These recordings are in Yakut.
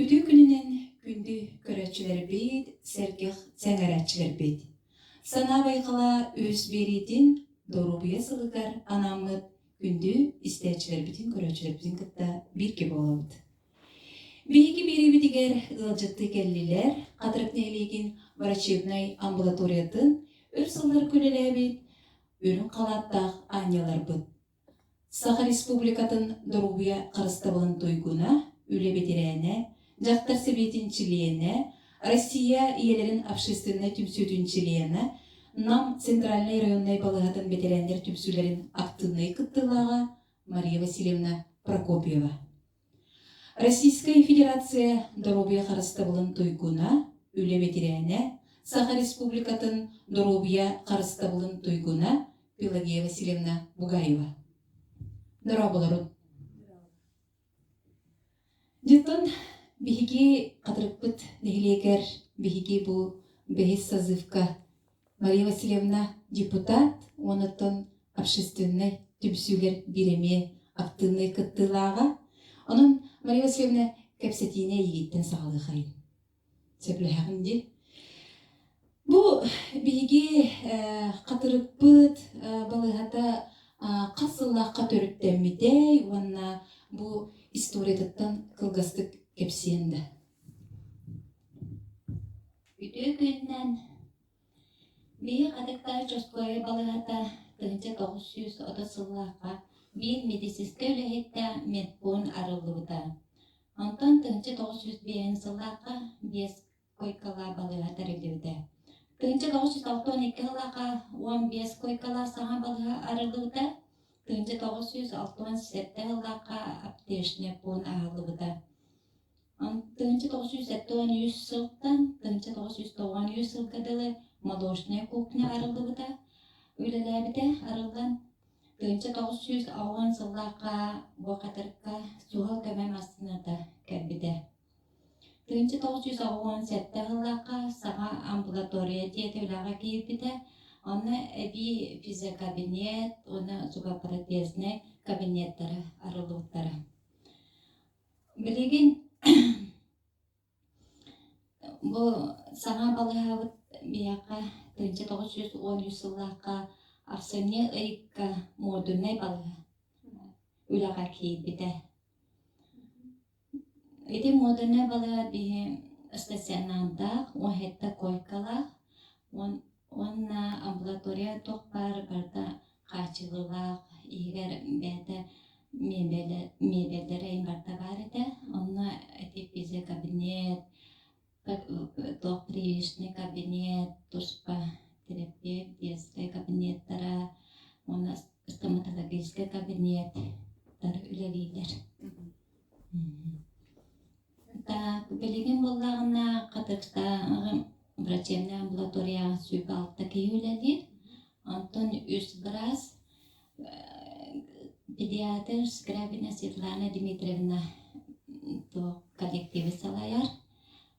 Үтүө күнүнэн күндү көрөөччүлэрбит, сэргэх сэҥээрээччилэрбит! Санаа байҕала үһүс биэриитин доруобуйа сылыгар анаммыт күндү истээччилэрбитин, көрөөччүлэрбитин кытта бииргэ буолабыт. Биһиги биэриибитигэр ыалдьыттыы кэллилэр Хатырык нэһилиэгин врачебнай амбулаториятын өр сылларга үлэлээбит үрүҥ халааттаах аанньаларбыт Саха Республикатын доруобуйа харыстабылын туйгуна, үлэ бэтэрээнэ, дьахтар сэбиэтин чилиэнэ, Россия ийэлэрин общественнай түмсүүтүн чилиэнэ, Нам центральнай районнай балыыһатын бэтэрээннэр түмсүүлэрин актыыбынай кыттыылааҕа Мария Васильевна Прокопьева. Российскай Федерация доруобуйа харыстабылын туйгуна, үлэ бэтэрээнэ, Саха Республикатын доруобуйа харыстабылын туйгуна Пелагея Васильевна Бугаева. Дорооболорун. Дьиттон биһиги Хатырыкпыт нэһилиэгэр биһиги бу бэһис созывка Мария Васильевна депутат, онуттан общественнай түмсүүлэр биир эмиэ актыыбынай кыттыылааҕа. Онон Мария Васильевна кэпсэтиини эйигиттэн саҕалыахайын. Сөбүлэһэҕин дии. Бу биһиги Хатырыкпыт балыыһата хас сыллаахха төрүттэммитэй уонна бу историятыттан кылгастык кэпсиэн да. Үтүө күнүнэн Биһи Хатыктаах Чоскуойа балыыһата 1930 сыллаахха биир медицинскэй үлэһиттээх медпуун арыллыбыта. Онтон 1905 сыллаахха биэс койкалаах балыыһа тэриллибитэ. 1962 сыллаахха 15 койкалаах саҥа балыыһа арыллыбыта. 1967 сыллаахха аптечный пуун аһыллыбыта. 1973 сылтан 1993 сылга дылы молочная кухня арыллыбыта, үлэлээбитэ арыллан 1990 сыллаахха Буохатырка суһал көмө массыыната кэлбитэ. 1997 сыллаахха саҥа амбулатория дьиэтэ үлэҕэ киирбитэ, онно эбии физиокабинет уонна зубопротезнай кабинеттара арыллыбыттара. Билигин бу саҥа балыыһабыт биһиэхэ 1913 сыллаахха ахсынньы ыйга модульнай балыыһа үлэҕэ киирбитэ. Ити модульнай балыыһа биһи стационардаах, 17 койкалаах уонна амбулатория туох баар барыта хааччыллыылаах, иһигэр бэйэтэ миэбэллэрэ барыта баар этэ. Онно ити физиокабинет, туох прививочный кабинет, туспа терапевт, детскай кабинеттара уонна стоматологическай кабинеттар үлэлииллэр. Так, билигин буоллаҕына Хатырыктааҕы врачебнай амбулаторияҕа 26 киһи үлэлиир. Онтон үс быраас педиатр Скрябина Светлана Дмитриевна туох коллективы салайар.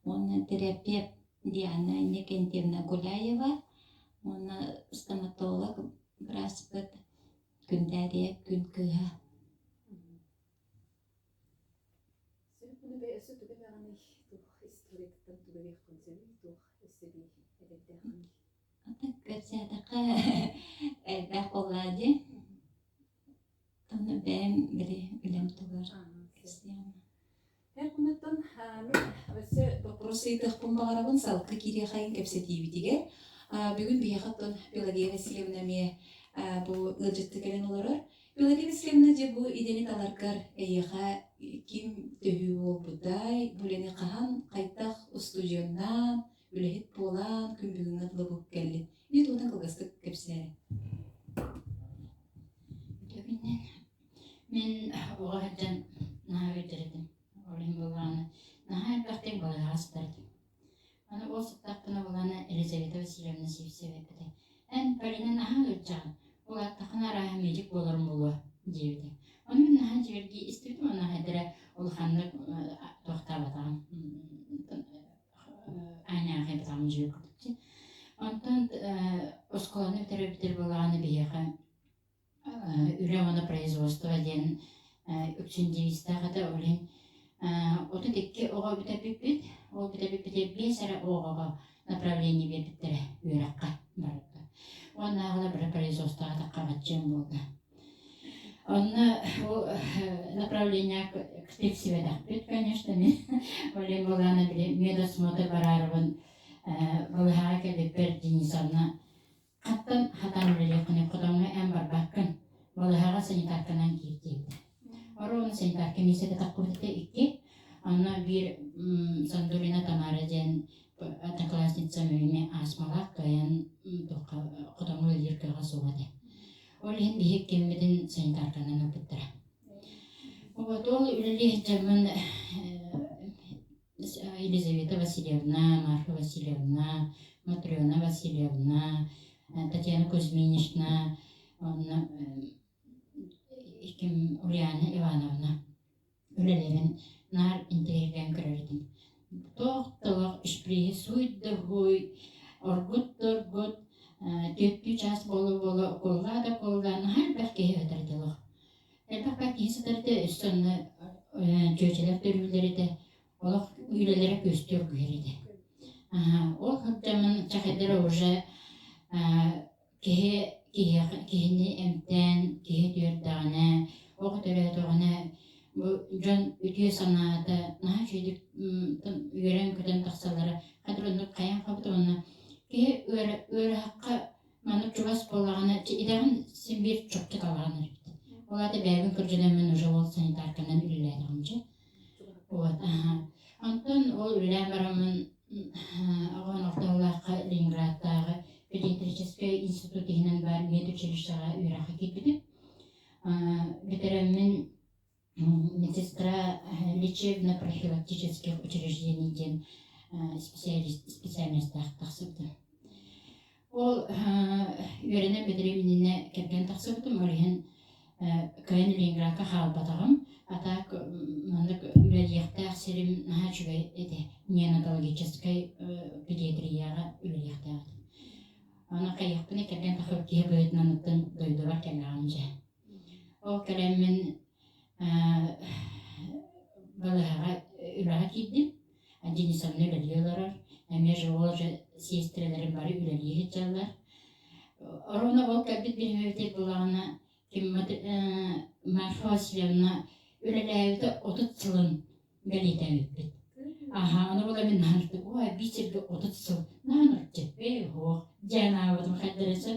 Уонна терапевт Диана Иннокентьевна Гуляева уонна стоматолог бырааспыт Күндээрийэ Күн Кыыһа. Сүрүн өссө тугу эмэҕиний туох историятыттан тугу эбиэххин сөбүй туох өссө эбии эбэрдээххиний Ата кэпсээтэххэ элбэх буоллаа дии. Онно бэйэм били үлэм тугар кэпсиэм. Эр кунуттан мин өссө боппуруос ыйытыахпын баҕарабын салгыы киириэхэйин кэпсэтиибитигэр. Бүгүн биһиэхэ оттон Пелагея Васильевна эмиэ бу ыалдьытты кэлэн олорор. Пелагея Васильевна дьэ бу идэни таларгар эйиэхэ ким төһүү буолбутай, бу үлэни хаһан, хайдах устудьуоннаан, үлэһит буолан күн бүгүҥҥэ дылы бу кэллин. Ити туһунан кылгастык кэпсээ. Үтүөкүннэн Мин оҕо сылдьан наһаа өйдөр этим. Ол иһин буоллаҕына наһаа элбэхтик балыыһаҕа сытар этим. Аны ол сыттахпына буоллаҕына Елизавета Васильевна Сивцева эппитэ: «Эн Полина наһаа ыалдьаҕын, улааттаххына арааһа медик буоларым буолуо» диэбитэ. Ону мин наһаа дьиибэргии истибитим уонна хайдара улаханнык туохтаабатаҕым аанньаахайбатаҕым дьиэ курдук. Онтон оскуоланы бүтэрэр буоллаҕына биһиэхэ Үлэ уонна производство диэн үксүн девизтээх этэ. Ол иһин 32 оҕо бүтэрбиппит. Ол бүтэрбиппитигэр биэс эрэ оҕоҕо направление биэрбиттэрэ үөрэххэ барарга. Уоннааҕыла бары производствоҕа таххаҕаччыам буолла. Онно ол направление тиксибэтэхпит, конечно, мин Олег Булана били медосмотр бараарыбын балыһаҕа кэлбиппэр Денисовна Хаттан хатан үлэлиэххиний, хотоҥҥо эн барбаккын, балыыһаҕа санитарканан киир диэбитэ. Оруобуна санитарка миэстэтэ таххыбыт этэ икки. Онно биир Сандулина Тамара диэн одноклассницам эмиэ астмалаах кыайан туохха хотоҥҥо үлэлиир кыаҕа суох этэ. Ол иһин биһи иккиммитин санитарканан ылбыттара. Вот ол үлэлии сылдьаммын Елизавета Васильевна, Марфа Васильевна, Матрена Васильевна, Татьяна Кузьминична, уонна ким Ульяна Ивановна үлэлэрин наар интэриэһиргээн көрөр этим. Туох да олох шприһи сууй да һууй, оргут да оргут, түөртүү чаас буола-буола укуоллаа да укуоллаа, наһаа элбэх киһи өтөр этэ олох. Элбэх киһи сытар этэ, өссө онно чүөчэлэр төрүүллэр этэ, олох үлэлэрэ күөстүү оргуйар этэ. Ол сылдьаммын чахайдара уже киһи киһиэхэ киһини эмтээн, киһи үтүөрдэҕинэ, оҕо төрөөтөҕүнэ бу дьон үтүө санаата наһаа үчүгэйдик үөрэн-көтөн тахсаллара хадыр оннук хайаан хабыт уонна киһи ыарыһахха Маннык чугас буоллаҕына, идэҕин син биир чопчу талаҕын эбит. Ол аата бэйэбин кырдьынаммын уже ол санитарканан үлэлээтэҕим дьэ. Вот, аха. Онтон ол үлэлээн бараммын оҕон ортолооххо Ленинградтааҕы педиатрическай институт иһинэн баар медучилищеҕа үөрэххэ киирбитим. Бүтэрэммин медсестра лечебно-профилактических учреждений диэн специальностаах тахсыбытым. Ол үөрэнэн бүтэриим иннинэ кэргэн тахсыбытым, ол иһин кыайан Ленинградка хаалбатаҕым. А так маннык үлэлиэхтээх сирим наһаа үчүгэй этэ. Неонатологическай педиатрияҕа үлэлиэхтээх этим. Аны хайыахпыный кэргэн тахсыбыт киһи быһыытынан оттон дойдубар кэллэҕим дьэ. Ол кэлэммин балыыһаҕа үлэҕэ киирдим. Денисовна үлэлии олорор. Эмиэ же сиэстэрэлэрим бары үлэлии сылдьаллар. Оруна ол кэлбит бириэмэбитигэр буоллаҕына Марфа Васильевна үлэлээбитэ 30 сылын бэлиэтээбиппит. Аһа, ону була мин наһаа ой, биир сиргэ 30 сыл наһаа нурчеппей, оһуох, диэн аабытым хайдарыса.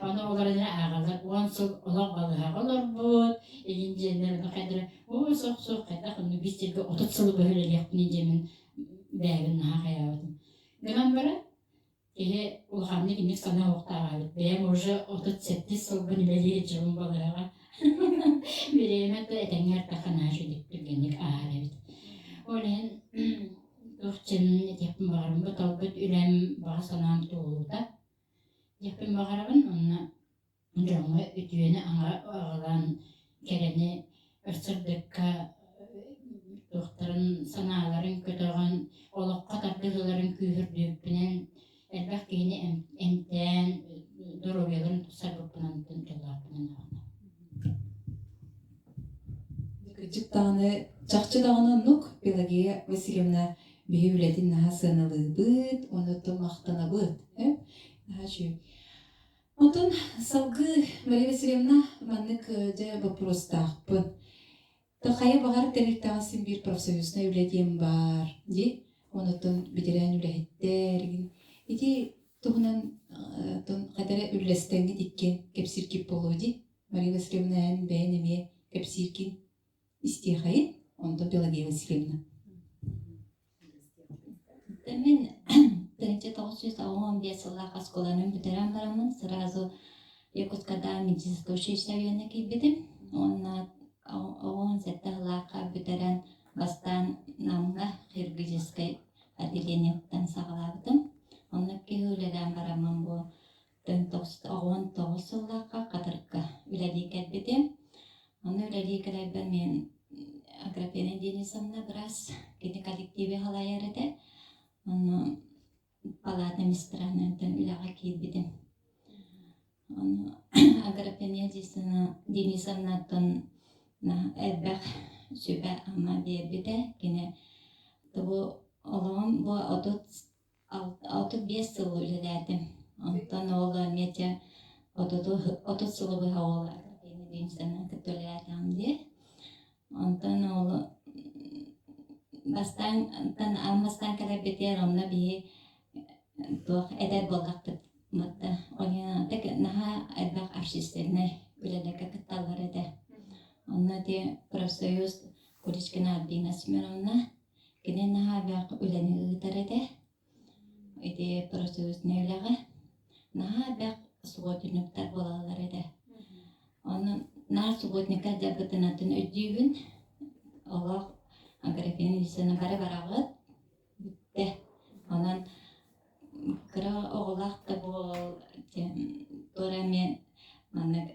Ону олор эрэ ааҕаллар, 10 сыл олох балыһаҕа олорбут, илин диэннэр ону хайдара, оо, суох-суох, хайдах онну биир сиргэ 30 сылы быһа үлэлиэхпиний диэмин бэйэбин наһаа хайаабытым. Гынан баран, Киһи улаханнык инник санаа уохтааҕа эбит. Бэйэм уже 37 сылбын үлэлиир дьылым балыаҕа. Бириэмэ да этэҥҥэ артахха наһаа үчүгэй түргэнник ааһар эбит. Ол иһин туох чэнин этиэхпин баҕарабын. Бу талбыт үлэм баҕа санаам туолуута диэхпин баҕарабын. Онно дьоҥҥо үтүөнү аҕалан кэрэни сырдыкка туохтарын санааларын көтөҕөн олоххо тардыһыыларын күүһүрдүүппүнэн элбэх киһини эмтээн доруобуйаларын тупсарбыппынан дьоллоохпунан ааҕынабын. Кырдьык даҕаны, чахчы даҕаны оннук Пелагея Васильевна биһи үлэтин наһаа сыаналыыбыт, онуттан махтанабыт. Наһаа үчүгэй. Онтон салгыы Мария Васильевна маннык дьэ боппуруостаахпын. Хайа баҕар тэрилтэҕэ син биир профсоюзнай үлэ диэн баар дии. Онуттан бэтэрээн үлэһиттэр ити туһунан хайда эрэ үллэстэҥҥит иккиэн кэпсииргит буолуо дии. Мария Васильевна эн бэйэн эмиэ кэпсииргин истиэхэйин, онтон Пелагея Васильевна. Мин 1995 сыллаах оскуоланы бүтэрэн бараммын сразу Якутскайдааҕы медицинскэй училищеҕа киирбитим уонна 17 сыллаахха бүтэрэн бастаан Намҥа хирургическай отделениеттан саҕалаабытым. Онно киһи үлэлээн бараммын бу 19 сыллаахха Хатырыкка үлэлии кэлбитим. Онно үлэлии кэлэрбэр мин Аграфена Денисовна быраас кини коллективы салайар этэ. Онно палата медсестранан үлэҕэ киирбитим. Ону Аграфена Денисовнаттан элбэх сүбэ-ама биэрбитэ. Кини бу олоҕум бу 35 сыл үлэлээтим. Онтон ол эмиэ 30 сылы быһа ол Ильиничнаны кытта үлэлээтэҕим дии. Онтон ол бастаан аан бастаан кэлэрбитигэр онно биһи туох эдэр буоллахпыт батта наһаа элбэх общественнай үлэлэргэ кытталлар этэ. Онно ити профсоюз Куличкина Альбина Семеновна кини наһаа элбэх үлэни ыытар этэ. Ити профсоюзнай үлэҕэ наһаа элбэх субботниктар буолаллар этэ. Онон наар субботникка дьарбытынатын өйдүүбүн. Олох Аграфена Ильинична бары бараҕыт бүттэ. Онон кыра оҕолоох да буол туора эмиэ маннык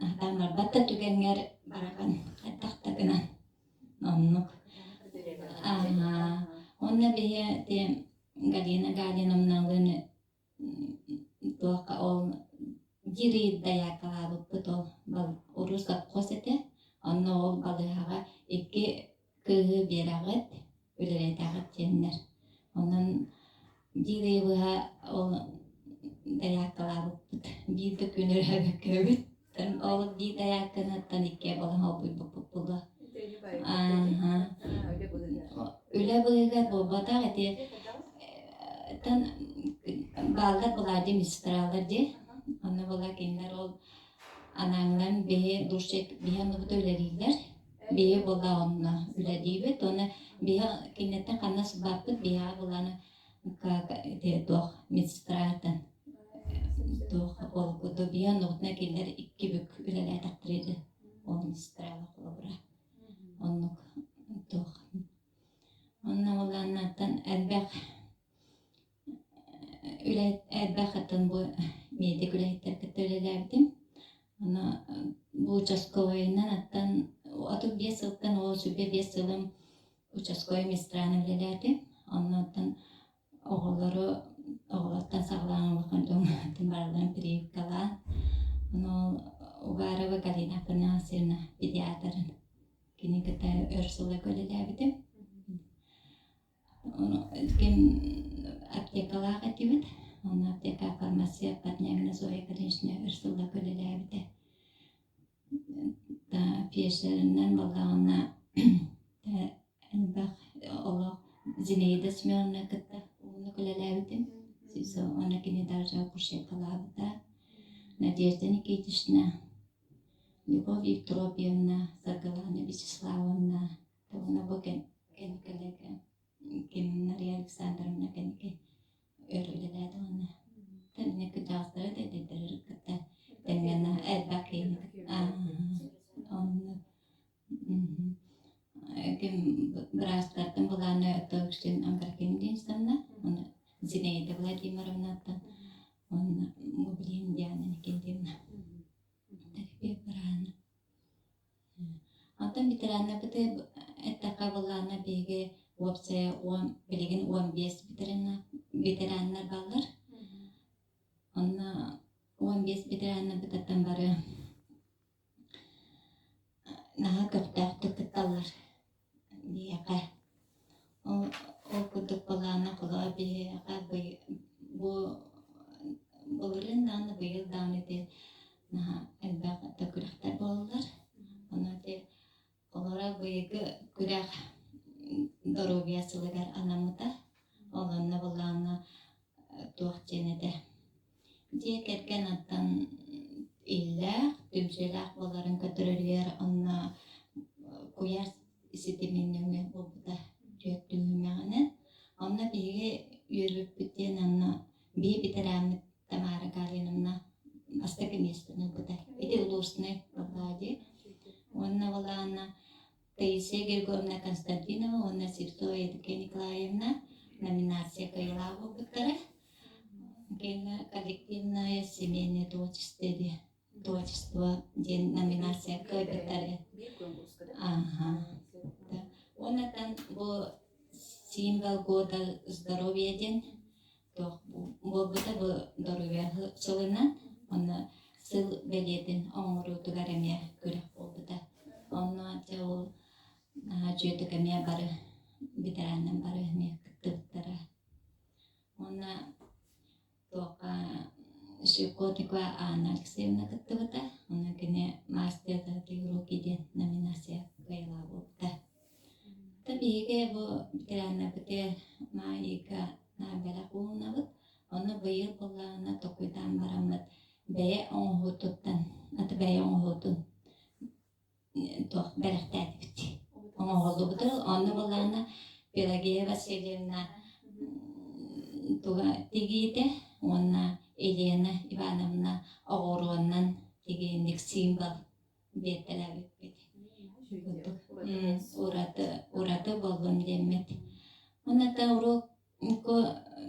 сатаан барбат да түгэҥҥэр бараҕын хайдах да гынан оннук. Аһаа. Уонна биһи ити Галина Галиновналыын туохха ол дириир дайаакалаабыппыт ол урут совхоз этэ. Онно ол балыыһаҕа икки кыыһы биэрэҕит, үлэлэтэҕит диэннэр. Онон биир ый быһа ол дайаакалаабыппыт. Биир да күн өрөөбөккөбүт. Ол биир дайаакканыттан иккиэ буолан холбуйбуппут буолуо. Ааһа. Үлэ быыһыгар буолбатах ити тан бааллар былаадьы медсестралар дии. Онно була кинилэр ол анаанынан биһи душчик биһи оннубута үлэлииллэр. Биһи була онно үлэлиибит. Уонна биһи кинилэртэн ханна сылбааппыт биһиэхэ буланы как ити туох медсестраттан туох ол курдук биһи оннубутуна кинилэр икки бүк үлэлээтэхтэрэ ол медсестралар холобура. Оннук туох Онно уоллааннааттан элбэх үлэ элбэх атын бу медик үлэһиттэр кытта үлэлээбитим. Ону бу участковайынан аттан 35 сылтан ол 25 сылым участковай медсестраны үлэлээтим. Оннуттан оҕолору оҕолортон саҕалаан улахан дьоҥҥо барыларын прививкалаан ону ол Угарова Галина Афанасьевна педиатрын кини кытта өр сылларга үлэлээбитим. Ким аптекалаах этибит, онно аптека фармация Поднягина Зоя Ильинична өр сылларга үлэлээбитэ. Фельдшеринэн буоллаҕына элбэх олох Зинаида Семеновна кытта уһуннук үлэлээбитим. Уонна кини даже акушеркалаабыта. Надежда Никитична, Любовь Евтропьевна, Саргылана Вячеславовна, уонна бу кэнникэлэргэ ким Мария Александровна кэнники өр үлэлээтэ уонна тэннэ кырдьаҕастары да эдэрдэри кытта тэҥҥэ элбэх киһини онно ким быраастартан былааны үксүн Ангаркин Ильинична уонна Зинаида Владимировнаттан уонна Мублин Диана Никитьевна терапия быраана Онтон ветераннарбыты эттэххэ былаана биһиги уопсайа уон билигин 15 ветераннар бааллар. Онно 15 ветераннарбытыттан бары наһаа көхтөөхтүк кытталлар биһиэхэ. Ол, ол курдук былаана холоо биһиэхэ бу былырыын даҕаны быйыл даҕаны ити наһаа элбэх да күрэхтэр буолаллар. Ону ити олоро быйылгы күрэх доруобуйа сылыгар анаммыта. Ол онно былаана туох диэн этэ Дьиэ кэргэн оттон иллээх, түмсүүлээх буоларын көрдөрөрүгэр онно куйаар ситимин нөҥүө буолбута түөрт түһүмэҕинэн. Онно биһиги үөрбүппүт диэн онно биһи ветераммыт Тамара Галиновна бастакы миэстэни ылбыта. Ити улуусный Влади. Уонна Валаана Таисия Григорьевна Константинова уонна Сивцова Евдокия Николаевна номинация кыайыылаах буолбуттара. Кэннэ коллективное семейное творчество творчество диэн номинация кыайбыттар. Ага. Уоннатан бу символ года здоровья диэн туох буолбута бу доруобуйа сылынан онно сыл бэлиэтин оҥоруутугар эмиэ күрэх буолбута. Онно дьэ ол Наһаа үчүгэйдик эмиэ бары ветераннар бары эмиэ кыттыбыттара. Уонна туохха Шевкотникова Анна Алексеевна кыттыбыта. Онно кини «Мастер татуировки» диэн номинация кыайыылаах буолбута. Та биһиги бу ветераннарбытыгар Маайыга наар бэлэх уунабыт. Онно быйыл буоллаҕына толкуйдаан бараммыт бэйэ оҥоһуутуттан, аты бэйэ оҥоһуутун туох бэлэхтээтибит. Оҥоһуллубута. Онно буоллаҕына Пелагея Васильевна туга тигиитэ уонна Елена Ивановна оҕуруоннан тигиинник символ биэртэлээбиппит. Ураты, ураты буоллун диэммит. Уонна та уруок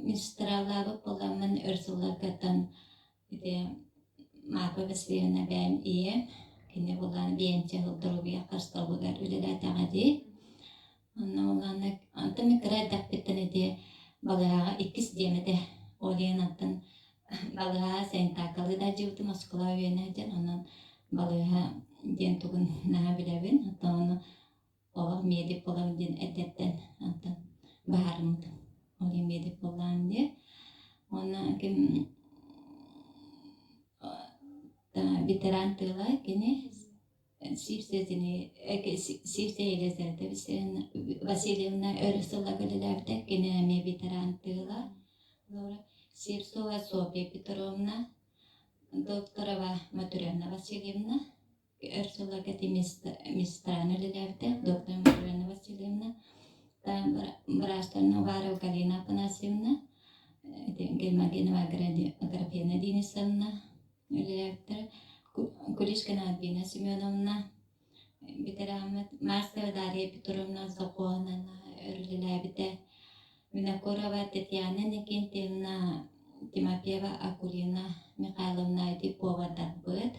министралаабыт буоламмын өр сылларгаттан ити Марфа Васильевна бэйэм ийэм, кини булан биэнсийэ доруобуйа харыстабылыгар үлэлээтэҕэ дии. Онно улаана онтон мин кыра эрдэхпиттэн ити балыыһаҕа иккис диэм этэ. Ол иһин оттон балыыһаҕа санитаркалыы да сылдьыбытым оскуола үөрэнэ сылдьан, онон балыыһа диэн тугун наһаа билэбин. Оттон ону олох медик буолабын диэн эрдэттэн онтон быһаарыммытым. Ол иһин медик буоллаҕым дии. Уонна ким ветеран тыла кини Сивцева Елизавета Васильевна өр сылларга үлэлээбитэ, кини эмиэ ветеран тыла. Сивцева Софья Петровна, Докторова Матрена Васильевна, өр сылларга медсестраны үлэлээбитэ, доктор Матрена Васильевна, быраастарына Уварова Галина Афанасьевна, Гермогенова Аграфена Денисовна үлэлээбиттэрэ, Кулишкина Альбина Семеновна, ветераммыт Марсова Дарья Петровна Сокуонана үлэлээбитэ, Винокурова Татьяна Никитина, Тимофеева Акулина Михайловна ити повардарбыт,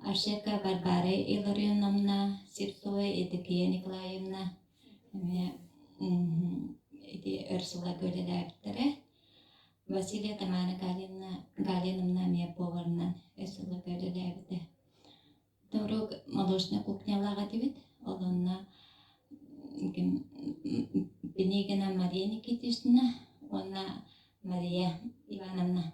Ашека Варвара Илларионовна, Сивцова Евдокия Николаевна эмиэ ити өр сылларга үлэлээбиттэрэ. Василия Тамара Галиновна, Галиновна эмиэ поварынан өр сылларга үлэлээбитэ. Торук молочнай кухнялаах этибит. Ол онно Пинигина Мария Никитична уонна Мария Ивановна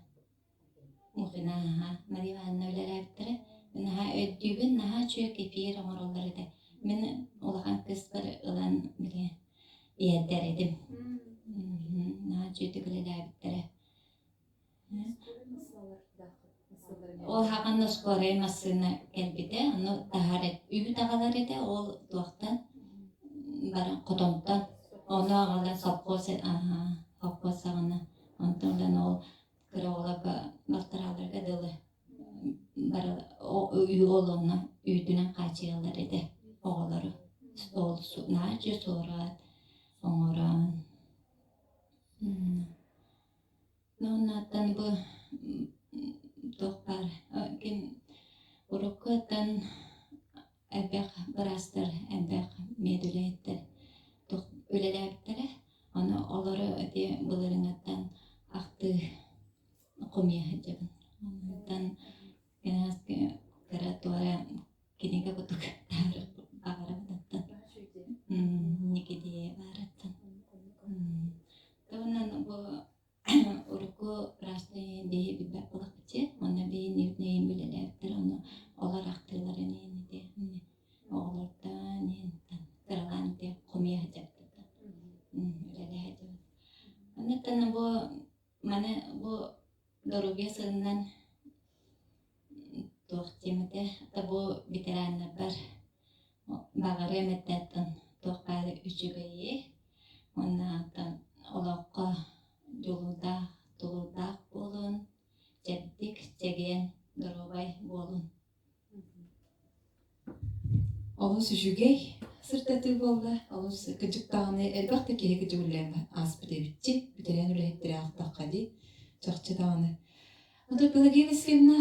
Мухина Мария Ивановна үлэлээбиттэрэ. Наһаа өйдүүбүн, наһаа үчүгэй кефир оҥороллор этэ. Мин улахан кыыспар ылан били иһэрдэр этим. Наһаа үчүгэйдик үлэлээбиттэрэ. Ол хаҕан скорай массыына кэлбитэ, ону таһар үүт аҕалар этэ, ол туохтан баран хотонтон ону аҕалан сопхуос сопхуос саҕана онтон ылан ол кыра оҕолорго балтарааларга дылы бары ол онно үүтүнэн хааччыйаллар этэ оҕолору. Ол наһаа суораат оҥорон Уоннаттан бу туох баар ким уруккуттан элбэх быраастар, элбэх медүлэһиттэр туох үлэлээбиттэрэ. Ону олору ити былырыҥҥыттан ахтыы хомуйа сылдьабын. Онтон кыра туора кинигэ курдук баҕарабын оттон Никития баарыттан. Туһунан бу урукку ыраастыы биһи билбэт буолахпытчы, уонна биһи нэйин үлэлээбиттэр, ону олор ахтыыларын иһин ити оҕолортон иһинтэн кыралаан ити хомуйа сылдьабыт үлэлэһэ сылдьабыт. Оннуттан бу маны бу доруобуйа сылынан туох диэм этэ, бу ветераннарбар баҕарыам этэ туох баар үчүгэйи уонна олоххо дьулуурдаах, тулуурдаах буолун, чэбдик, чэгиэн, доруобай буолун. Олус үчүгэй сырдатыы буолла. Олус кырдьык даҕаны элбэх да киһи кыдьыгыллаан ааспыт эбитчи. Бүтэрээн үлэһиттэри аахтахха дии. Чахчы даҕаны. Оттон Пелагея Васильевна,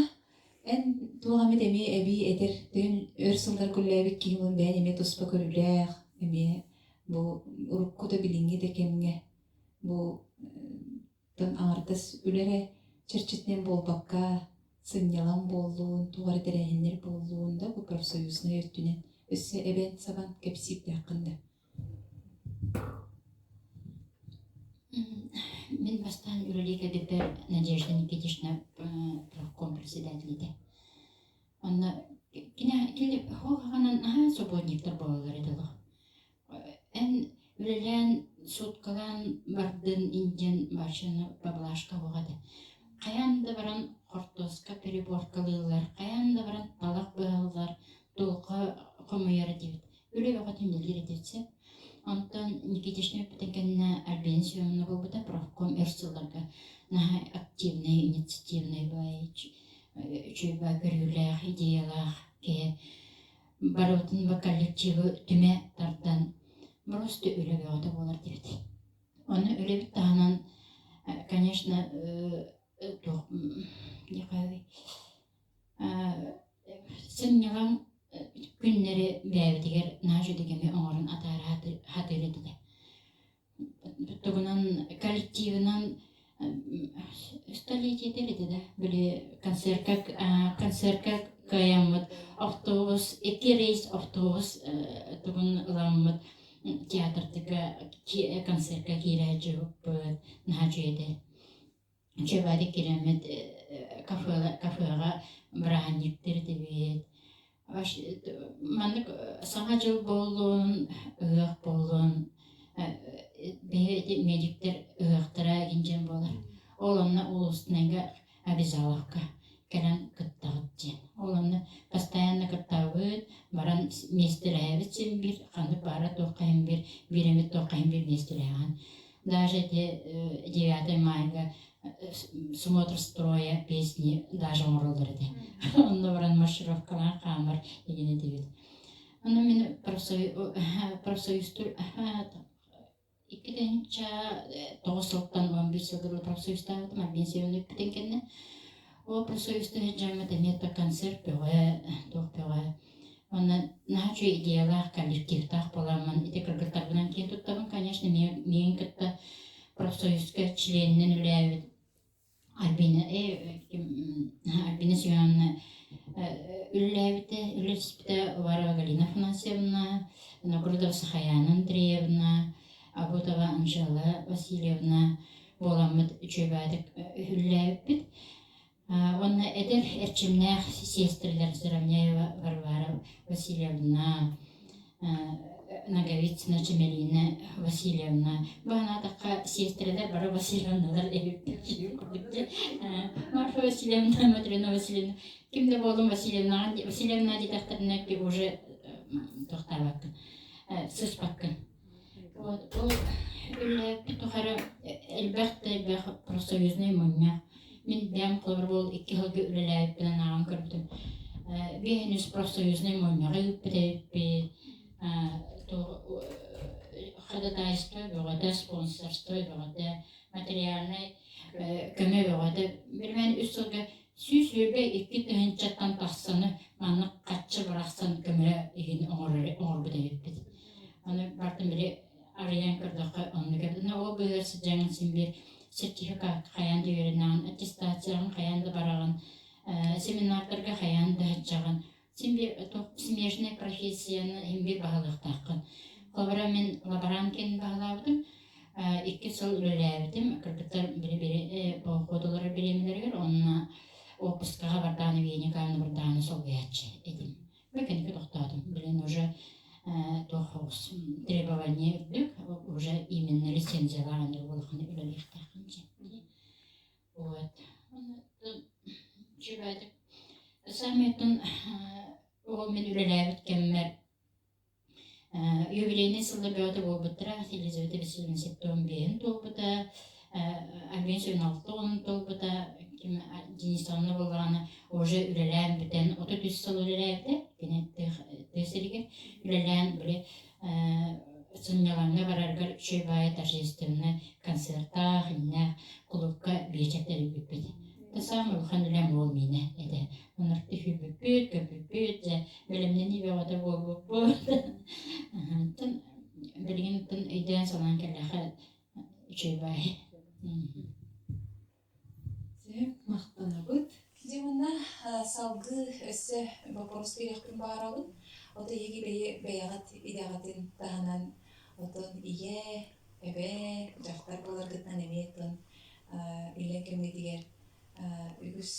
эн туох эмит эмиэ эбии этэр, төһөн өр сыллар үлэлээбит киһи буолан бэйэн эмиэ туспа көрүүлээх, эмиэ бу урукку да билиҥҥи да кэмҥэ бу тан аҥардас үлэ эрэ чэрчитинэн буолбакка, сынньалаҥ буоллун, туох эрэ тэрээһиннэр буоллун да, бу профсоюзнай өттүнэн. өссө эбэн-сабан кэпсиирдээххин да? Мин бастаан үлэлии кэлбиппэр Надежда Никитична профком председатель этэ. Онно кини хоһоҕунан наһаа субботниктар буолаллар этэ олох. Эн үлэлээн, суткалаан бардын индиан барчаны поблажка буох этэ. Хайаан да баран хортуоска переборкалыыллар, хайаан да баран талах быһаллар, дулҕа хомуйар этибит. Үлэ бөҕөтүн үлэлиир этибит сөп. Онтон Никитична бүппүтүн кэннэ Альбина Семеновна буолбута, профком өр сылларга наһаа активнай, инициативнай баай, үчүгэй баай көрүүлээх, идеялаах киһи барыбытын бу коллективы түмэ тардан просто үлэ бөҕөтө буолар диэбит. Ону үлэбит таһынан, конечно, туох сынньалаҥ күннэри бэйэбитигэр наһаа үчүгэй кэми оҥорон атаара сатыыр этилэр. Тугунан коллективынан столетие этэ да били концертка концертка кыайаммыт автобус икки рейс автобус тугун ыламмыт театрдыга концертка киирээччи наһаа үчүгэй этэ. Чэбэри киирэммит кафеҕа бырааһынньыктар этибит. Маннык Саҥа дьыл буоллун, ыһыах буоллун, биһи ити медиктэр ыһыахтара игин буолар. Ол онно улуустайга Абизаловка кэлэн кыттаҕыт диэн. Ол онно постоянно кыттабыт, баран миэстэлэһэбит син биир, ханнык баара туох хайын биир, биир эмит туох хайын биир миэстэлэһэҕин. Даже эти 9 майга смотр строя песни даже оҥороллор этэ. Онно баран маршировкалаан хаамар игин этибит. Ону мин профсоюзтур 2009 сылтан 11 сылга профсоюзтаабытым, Альбина Семеновна бүппүтүн кэннэ. Ол профсоюзта сылдьаммыт эмиэ концерт бөҕө, туох бөҕө. Онно наһаа үчүгэй идеялаах, коллективтаах буоламмын ити кыргыттарбынан киэн туттабын, конечно, миигин кытта профсоюзка членинэн үлээбит Альбина, Альбина Семеновна үлэлээбитэ, үлэлэспитэ Варвара Галина Афанасьевна, Новгородова Сахаяна Андреевна, Абутова Анжела Васильевна буоламмыт үчүгэй баайдык үлэлээбиппит. Уонна эдэр эрчимнээх сиэстэрэлэр Заровняева Варвара Васильевна, Ноговицына Чэмэлиинэ Васильевна. Бу санаатахха сиэстэрэлэр бары Васильевналар эбиппит курдук дии. Марфа Васильевна, Матрена Васильевна, ким да буоллун Васильевнаҕа Васильевна диэтэхтэринэ уже тохтообоккун, сыспаккын. Вот ол үлэлээбиппит тухары элбэх да элбэх профсоюзнай мунньах. Мин бэйэм холобур буол икки сылга үлэлээбиппинэн ааҕан көрбүтүм. Биэһин үс профсоюзнай мунньаҕы ыыппыт эбиппит. Ходатайство бөҕөтө, спонсорство бөҕөтө, материальнай көмө бөҕөтө. Билмээн үс сылга 122 тыһыынчаттан тахсаны маннык хаччы барахсан көмө иһин оҥорбут эбиппит. Аны бартын били арыйан көрдөххө оннук эбит. Ол быыһыгар сылдьаҥҥын син биир сертификат хайаан да үөрэнэҕин, аттестацияҕын хайаан да бараҕын, семинардарга хайаан да сылдьаҕын. Син биир смежная профессияны син биир баһылыахтааххын. Холобура мин лаборант кэннин баһылаабытым. Икки сыл үлэлээбитим. Кыргыттар били болхуотулар бириэмэлэригэр уонна отпускаҕа бардааны Веня Николаевна бардааны солбуйааччы этим. Бу кэнники тохтоотум. Билин уже туох требование үрдүк, уже именно лицензиялаах аны улахан үлэлиэхтээххин дии. Вот. Үчүгэйдик. Саамай ол мин үлэлээбит кэммэр юбилейнай сыллар бөҕөтө буолбуттара. Елизавета Васильевна 75-ин туолбута, Альбина 76 туолбута, Денисовна буоллаҕына уже үлэлээн бүтэн 33 сыл үлэлээбитэ. Кини тыа сиригэр үлэлээн били сынньалаҥҥа бараргар үчүгэй баайы торжественнай концертаах, иннээх кулуупка биэчэр тэрийбиппит. Это самый улахан үлэм уол миэнэ этэ. Оннук түһүүбүппүт, көрбүппүт, дьэ бэлэмнэнии бөҕөтө буолбуппут. Оттон билигин оттон өйдөөн санаан кэллэххэ үчүгэй баайы. Сөп, махтанабыт. Дьэ уонна салгыы өссө боппуруос биэриэхпин баҕарабын. Ото эһиги бэйэ бэйэҕит идэҕитин таһынан отон ийэ, эбээ, дьахтар буоларгытынан эмиэ оттон иллэҥ кэмҥитигэр үгүс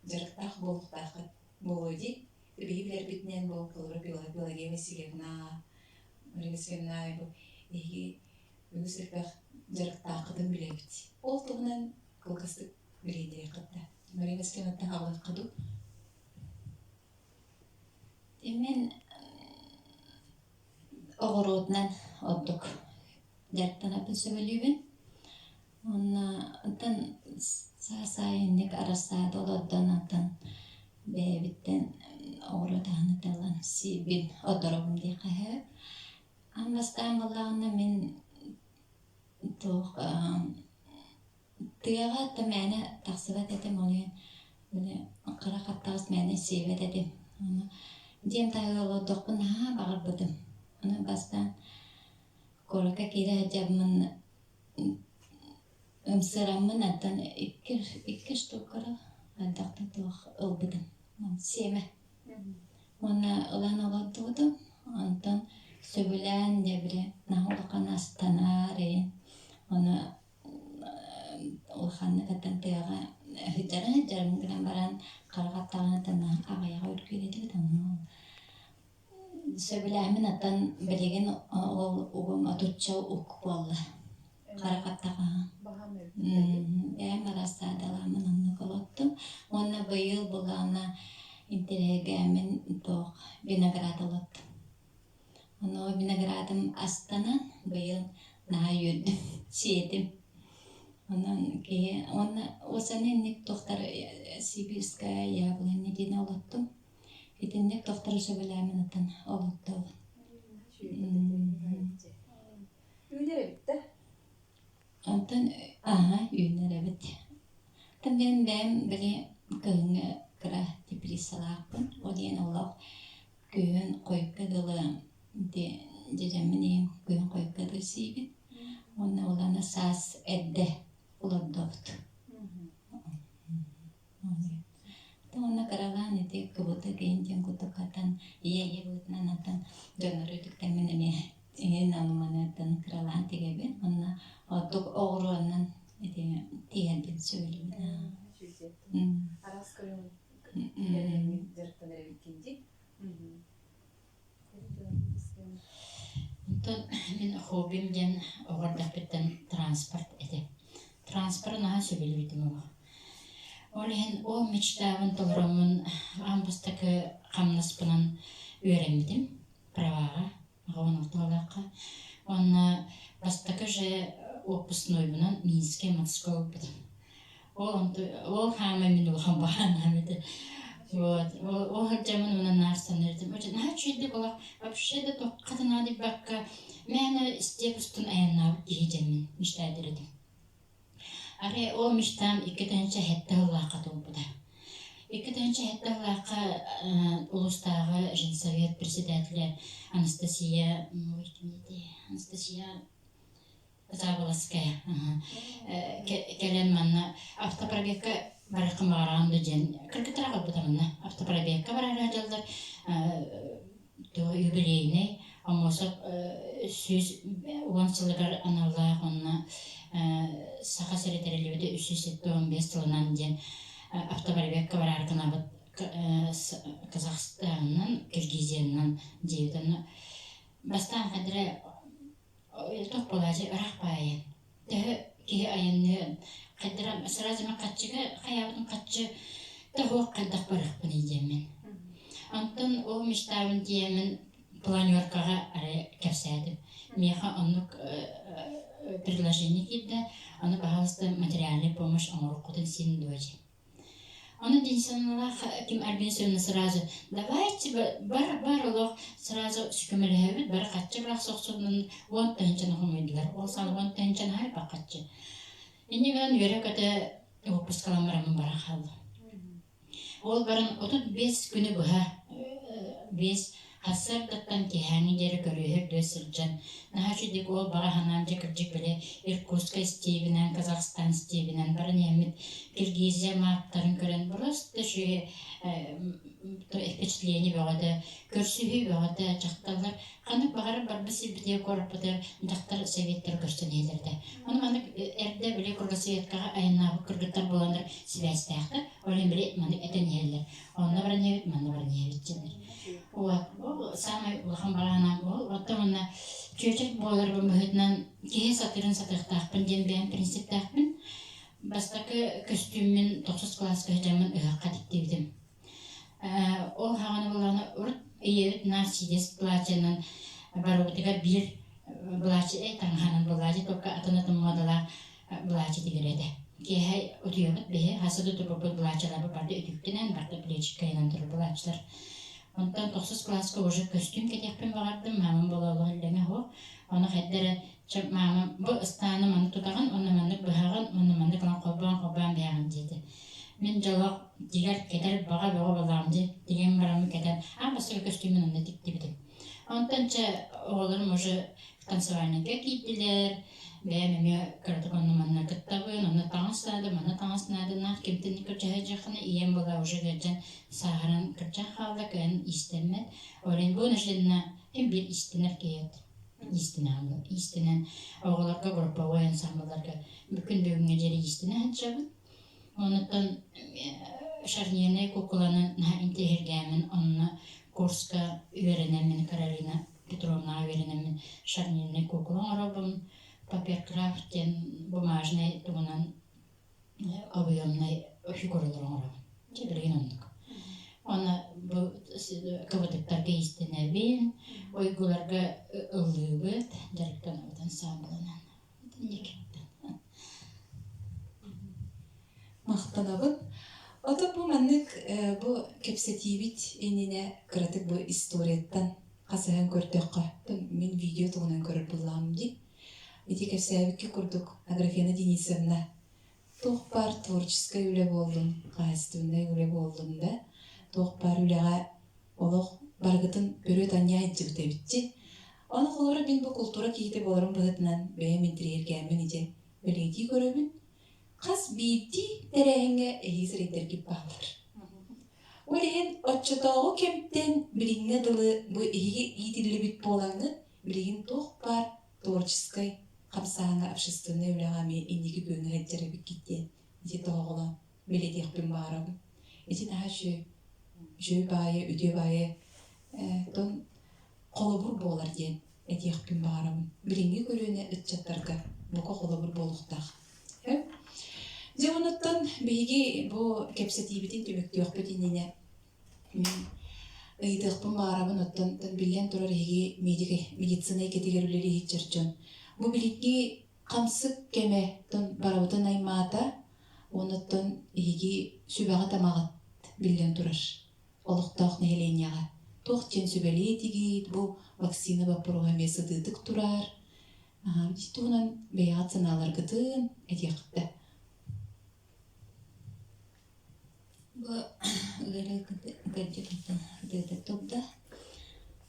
дьарыктаах буолуохтааххыт буолуо дии. Биһи билэрбитинэн бу холобура Пелагея Васильевна, Мария Васильевна бу эһиги үгүс элбэх дьарыктааххытын билэбит. Ол туһунан кылгастык билиһиннэриэххит да. Мария Васильевнаттан аҕалыахха дуу? Мин оҕуруотунан ордук дьарыктанарбын сөбүлүүбүн. Уонна оттон саас аайы инник арассаада олордон оттон бэйэбиттэн оҕуруот аһын ыталлан сиибин одоробун диэххэ сөп. Аан бастаан буоллаҕына мин туох Тыаҕа да мээнэ тахсыбат этим, ол иһин били хара хаптаҕас мээнэ сиэбэт этим. Ону дьиэм таһыгар олордохпун наһаа баҕарбытым. Ону бастаан куоракка киирэ сылдьаммын ымсыыраммын оттон икки штукара хайдах да туох ылбытым. Сиэмэ. Уонна ылан олордубутум. Онтон сөбүлээн дьэ били наһаа улахан астанар иһин ону улаханнык аттан тыаҕа сылдьарын сылдьарым гынан баран хара хаттаҕына аҕыйаҕа үргүүр этибит онно сөбүлээммин аттан билигин ол угум отучча ук буолла хара хаттаҕа бэйэм арассаадалааммын оннук олоттум уонна быйыл былаана интэриэһиргээммин туох виноград олоттум. Ону виноградым астанан быйыл наһаа үөрдүм, сиэтим. Онон киһи уонна уосаны инник туохтар сибирская яблоня диэн олоттум. Итинник туохтары сөбүлээмин ытан олоттобун. Үүнэр эбит да? Онтон аһа үүнэр эбит. Оттон мин бэйэм били кыһыҥҥы кыра теплицалаахпын. Ол диэн олох күһүн хойукка дылы ити дьэдьэммин иһин күһүн хойукка дылы сиибит. Уонна улаана саас эрдэ олордобут. Уонна кыралаан ити кыбыты киин диэн курдук хатан ийэ-ийэ быһыытынан аттан дьоннору үтүктэммин эмиэ иһин алыманыттан кыралаан тигэбин уонна ордук оҕуруонан ити тиһэрбин сөбүлүүбүн. Араас көрүҥ дьарыктанар эбиккин дии. Онтон мин хоббим диэн оҕо эрдэхпиттэн транспорт этэ. Транспоры наһаа сөбүлүүтүм олох. Ол иһин ол мечтабын толороммун аан бастакы хамнаспынан үөрэммитим праваҕа, аҕабын ортолооххо. Уонна бастакы же выпускнойбунан Минскэй мотоскол ылбытым. Ол онту ол хаамай мин улахан баҕанаам этэ. Вот. Ол ол сылдьаммын уонна наар саныырдым. Очень наһаа үчүгэйдик олох вообще да туохха да наадыйбакка мээнэ степ устун айаннаабыт киһи дьэммин мечтайдыр этим. Арай ол мечтам 2007 сыллаахха туолбута. 2007 сыллаахха улуустааҕы женсовет председателэ Анастасия Анастасия Заболоцкая кэлэн манна автопробекка барыаххын баҕараҕын да диэн кыргыттара аҕалбыта манна автопробекка барара дьаллар юбилейнай Аммосов 110 сылыгар аналлаах уонна Саха сирэ тэриллибитэ 375 сылынан диэн автопробекка бараары гынабыт Казахстанынан Киргизиянан диэбит онно бастаан хадра Туох буолааччы ыраах баайы. Төһө киһи айанныан, хайдара сразу мин хаччыга хайаабытын хаччы тоһуох хайдах барыахпыный диэммин. Онтон ол мечтабын тиийэммин планеркаҕа арай кэпсээтим. Миэхэ оннук предложение киирдэ, ону пожалуйста материальная помощь оҥоруоххутун син дуо диэн. Ону Денисовналаах Ким Альбинсовна сразу давайте бар бар олох сразу көмөлөһөбүт бары хаччы бырах сохсунун 10 тыһыынчаны хомуйдулар. Ол саҕана 10 тыһыынчаны хайбах хаччы. Инньэ гынан үөрэ-көтө выпускалан бараммын баран хааллым. Ол баран 35 күнү быһа биэс Сарсыардаттан киэһээҥҥи диэри көрүөһүр дуо сылдьан, наһаа үчүгэй уол баҕа санаам дьэ кырдьык били Иркутскай стебинэн, Казахстан стебинэн баран иһэммит Киргизия мааттарын көрөн просто үчүгэй впечатление бөҕөтө, көрсүһүү бөҕөтө, дьахталлар ханнык баҕарар барбыт сирбитигэр куораппытыгар дьахтар советтара көрсөн иһэллэр этэ. Ону маннык эрдэ били кругосветкаҕа айаннаабыт кыргыттар буоланнар сибээстээхтэр, ол иһин били маннык этэн иһэллэр. Онно баран иһэбит, манна баран иһэбит дьэннэр. Вот, ол саамай улахан бараанам ол. Оттон уонна чүөчэк буоларбын быһыытынан киһи сатыырын сатыахтаахпын диэн бэйэм принциптээхпин. Бастакы көстүүммүн тохсус кылааска сылдьаммын ыһыахха тиктибитим. Ол хаҕана буоллаҕына урут ийэбит наар сиидэс платьенан барыбытыгар биир былаачы таҥаһынан былаачы только атын-атын муодалаах былаачы тигэр этэ. Киэһэ утуйабыт биһи хаса да турбуппут былаачаларбыт барда үтүктэнэн, барда плечиккайынан турар былаачылар. Онтон тохсус кылааска уже көстүүм кэтиэхпин баҕардым, маамам буола олох иллэҥэ суох. Ону хайда эрэ чэ маамам бу ыстааны маннык тутаҕын, уонна маннык быһаҕын, уонна маннык ылан холбоон-холбоон биһэҕин диэтэ. Мин дьолох тигэр кэтэр баҕа бөҕө буоллаҕым дии, тигэн бараммын кэтэн, аан бастакы көстүүмүн онно тиктибитим. Онтон чэ оҕолорум уже танцевальныйга киирдилэр, бэйэм эмиэ кыратык онно-манна кыттабын, онно таҥас наада, манна таҥас наада, наах кимтэн көрдөһө ийэм была уже ыалдьан сааһыран кырдьан хаалла, кыайан иистэммэт. Ол иһин вынужденно ким биир иистэнэр киһи иистэнэн иистэнэн оҕолорго групповой ансамблларга күн бүгүҥҥэ диэри иистэнэ сылдьабын. Онуттан шарнирнай куукуланы наһаа интэриэһиргээммин онно курска үөрэнэммин Каролина Петровнаҕа үөрэнэммин шарнирнай куукула оҥоробун, паперкрафт диэн бумажнай тугунан объемнай фигуралары оҥоробун. Дьэ билигин оннук. Уонна бу кыбытыктарга иистэнэбин, уйгуларга ыллыыбыт, дьарыктанабыт ансамблынан. Итинник. Махтанабын. Ото бу маннык бу кэпсэтиибит иннинэ кыратык бу историяттан хасыһан көрдөххө, мин видео туһунан көрөр буоллаҕым дии. Ити кэпсээбикки курдук Аграфена Денисовна туох баар творческай үлэ буоллун, хаһаайыстыбаннай үлэ буоллун да, туох баар үлэҕэ олох барыгытын өрө таҥньа сылдьыбыт эбитчи. Ону холобура мин бу култуура киһитэ буоларым быһыытынан бэйэм интэриэһиргээммин ити бэлиэтии көрөбүн. Хас биирдии тэрээһиҥҥэ эһии сирэйдэргит бааллар. Ол иһин оччотооҕу кэмтэн билиҥҥэ дылы бу эһиги иитиллибит буолаҥҥыт билигин туох баар творческай хамсааһыҥҥа общественнай үлэҕэ эмиэ инники күөҥҥэ сылдьар эбиккит диэн ити тоһоҕолоон бэлиэтиэхпин баҕарабын. Ити наһаа үчүгэй, үчүгэй баайы, үтүө баайы тон холобур буолар диэн этиэхпин баҕарабын. Билиҥҥи көлүөнэ ыччаттарга бука холобур буолуохтаах. Дьэ онуттан биһиги бу кэпсэтиибитин түмүктүөхпүт иннинэ мин ыйытыахпын баҕарабын оттон биллэн турар эһиги медик медицина эйгэтигэр үлэлиир дьон бу билиҥҥи хамсык кэмэ барыбытын аймаата онуттан эһиги сүбэҕит-амаҕыт биллэн турар олохтоох нэһилиэнньэҕэ туох диэн сүбэлиэ этигит бу вакцина боппуруоһа эмиэ сытыытык турар ити туһунан бэйэҕит санааларгытын этиэххит да Бу ыарыы кырдьыгыттан ытыыта турда.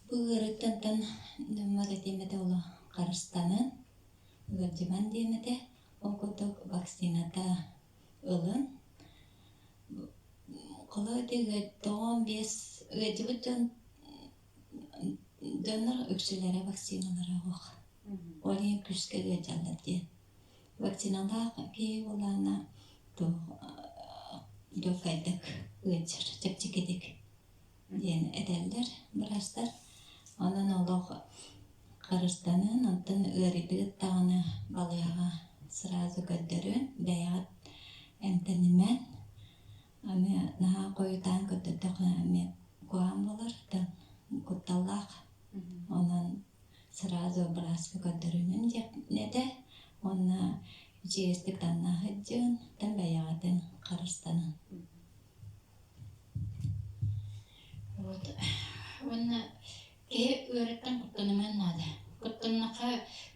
Бу ыарыыттан дьоммор этиэм этэ олох харыстанан, ыалдьыман диэм этэ. Ол курдук вакцината ылын. Холобур ити тоҕон биэс ыалдьыбыт дьон дьоннор үксүлэрэ вакциналара суох. Ол иһин күүскэ ыалдьаллар диэн. Вакциналаах киһи буоллаҕына туох дьолкайдык ыалдьар, чэпчэкитик диэн этэллэр быраастар. Онон олох харыстанан, онтон ыарыйдыгыт даҕаны балыыһаҕа сразу көрдөрөн, бэйэҕит эмтэнимэн, эмиэ наһаа хойутаан көрдөрдөххүнэ эмиэ куһаҕан буолар, кутталлаах. Онон сразу бырааска көрдөрүнүм диэхпин этэ уонна үчүгэйдик таҥна сылдьыҥ, тан бэйэҕитин харыстаныҥ. Вот. Уонна киһи ыарыттан куттанымыан наада. Куттаннахха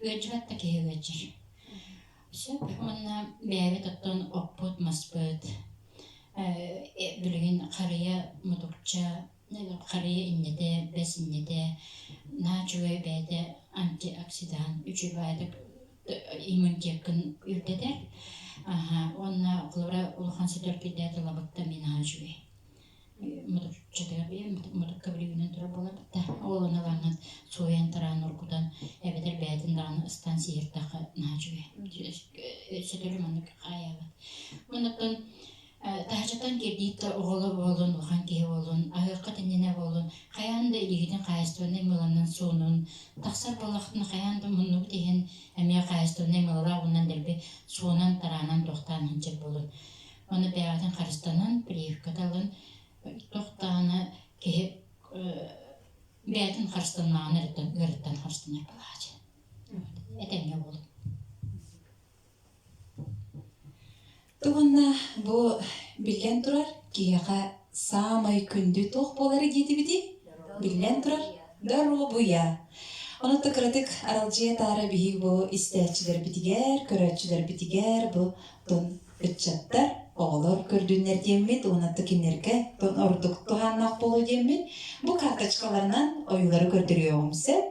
ыалдьыбат да киһи ыалдьар. Сөп. Уонна бэйэбит оттон оппут, маспыт, билигин харыйа, мутукча. Харыйа иннэтэ, бэс иннэтэ, наһаа үчүгэй бэйэтэ антиоксидант, үчүгэй баайдык иммунитеккын үрдэтэр. Аһа, уонна холобура улахан сөтөлкүйдээх тылабытта мин наһаа үчүгэй. Мутукчатыгар мутукка билигинэн турар буолар да ол ону ылаҥҥын сууйан тараан оргутан эбэтэр бэйэтин даҕаны ыстаан сииртэххэ наһаа үчүгэй. Сөтөлү маннык хаайаабат. Оннуттан Таһырдьаттан кирдиит да оҕолор буоллун, улахан киһи буоллун, аһыахха иннинэ буоллун, хайаан да илиигитин хаһаайыстыбаннай мыыланан суунун, тахсар буоллаххытына хайаан да муннугут иһин эмиэ хаһаайыстыбаннай мыылалаах уунан дэлби суунан, тараанан, туохтаан сылдьар буолун. Ону бэйэҕитин харыстанан, прививката ылын, туох даҕаны киһи бэйэтин харыстаннаҕына эрэ ыарыттан харыстанар буолааччы. Этэҥҥэ буолун. Уонна бу биллэн турар, киһиэхэ саамай күндү туох буолара диэтибитий? Биллэн турар, доруобуйа. Онон кыратык аралдьыйа таара биһиги бу истээччилэрбитигэр, көрөөччүлэрбитигэр бу тон ыччаттар, оҕолор көрдүннэр диэммит уонна кинилэргэ тон ордук туһааннаах буолуо диэммит бу карточкаларынан ойуулары көрдөрүөҕүм сөп.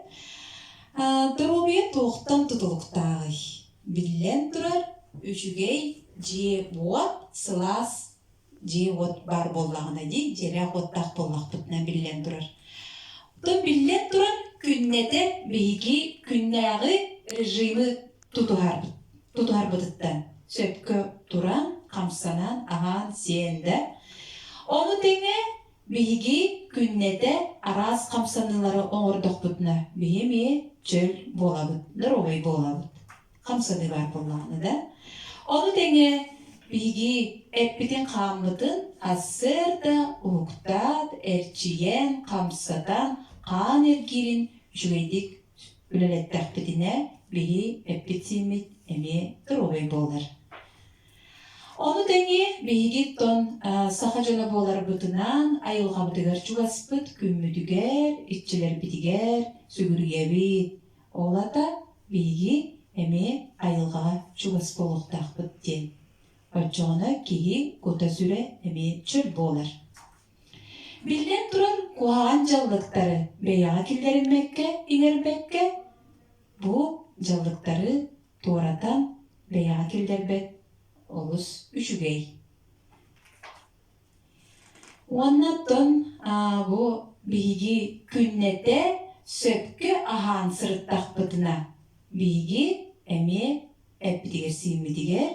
Доруобуйа туохтан тутулуктааҕый? Биллэн турар, үчүгэй дьиэ-уот, сылаас дьиэ-уот баар буоллаҕына дии, дьиэлээх-уоттаах буоллахпытына биллэн турар. Оттон биллэн турар, күннэтэ биһиги күннээҕи режими тутуһарбыт, тутуһарбытыттан сөпкө туран, хамсанан, аһаан-сиэн да. Ону тэҥэ Биһиги күннэтэ араас хамсаныылары оҥордохпутуна, биһи эмиэ чөл буолабыт, доруобай буолабыт. Хамсаныы баар буоллаҕына да. Ону тэҥэ биһиги эппитин-хааммытын сарсыарда уһуктаат, эрчийэн, хамсатан, хаан эргиирин үчүгэйдик үлэлэттэхпитинэ, биһи эппит-сииммит эмиэ доруобай буолар. Ону тэҥэ биһиги оттон саха дьоно буоларбытынан айылҕабытыгар чугаспыт, күммүтүгэр, иччилэрбитигэр сүгүрүйэбит. Ол аата биһиги эмиэ айылҕаҕа чугас буолуохтаахпыт диэн. Оччоҕуна киһи кута-сүрэ эмиэ чөл буолар. Биллэн туран, куһаҕан дьаллыктары бэйэҕэ киллэриммэккэ, иҥэрбэккэ, бу дьаллыктары туоратан бэйэҕэ киллэрбэт олус үчүгэй. Уонна оттон бу биһиги күннэтэ сөпкө аһаан сырыттахпытына, биһиги эмиэ эппитигэр-сииммитигэр,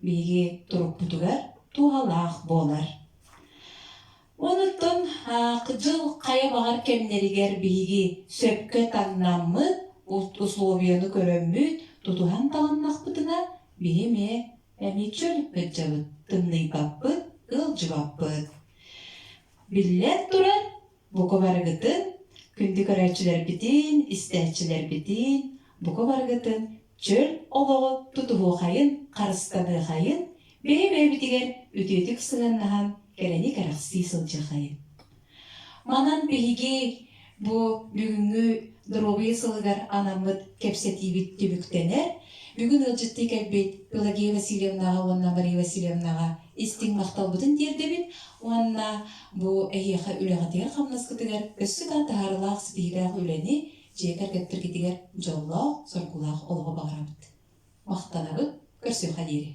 биһиги турукпутугар туһалаах буолар. Онуттан дьыл хайа баҕар кэмнэригэр биһиги сөпкө таҥнаммыт, условияны көрөммүт, тутуһан таҕыннахпытына, биһи эмиэ эмиэ чөл ыдьабыт, тымныйбаппыт, ыалдьыбаппыт. Биллэн турар, бука барыгытын, күндү көрөөччүлэрбитин, истээччилэрбитин, бука барыгытын чөл олоҕу тутуһуохайын, харыстаныахайын, бэйэ-бэйэбитигэр үтүөтүк сыһыаннаһан кэрэни кэрэхсии сылдьыахайын. Манан биһиги бу бүгүҥҥү доруобуйа сылыгар анаммыт кэпсэтиибит түмүктэнэр. Бүгүн ыалдьыттыы кэлбит Пелагея Васильевнаҕа уонна Мария Васильевнаҕа истиҥ махталбытын тиэрдэбит уонна бу эһиэхэ үлэҕитигэр-хамнаскытыгар өссө да таһаарыылаах ситиһиилээх үлэни дьиэ кэргэттэргитигэр дьоллоох, соргулаах олоҕу баҕарабыт. Махтанабыт, көрсүөххэ диэри.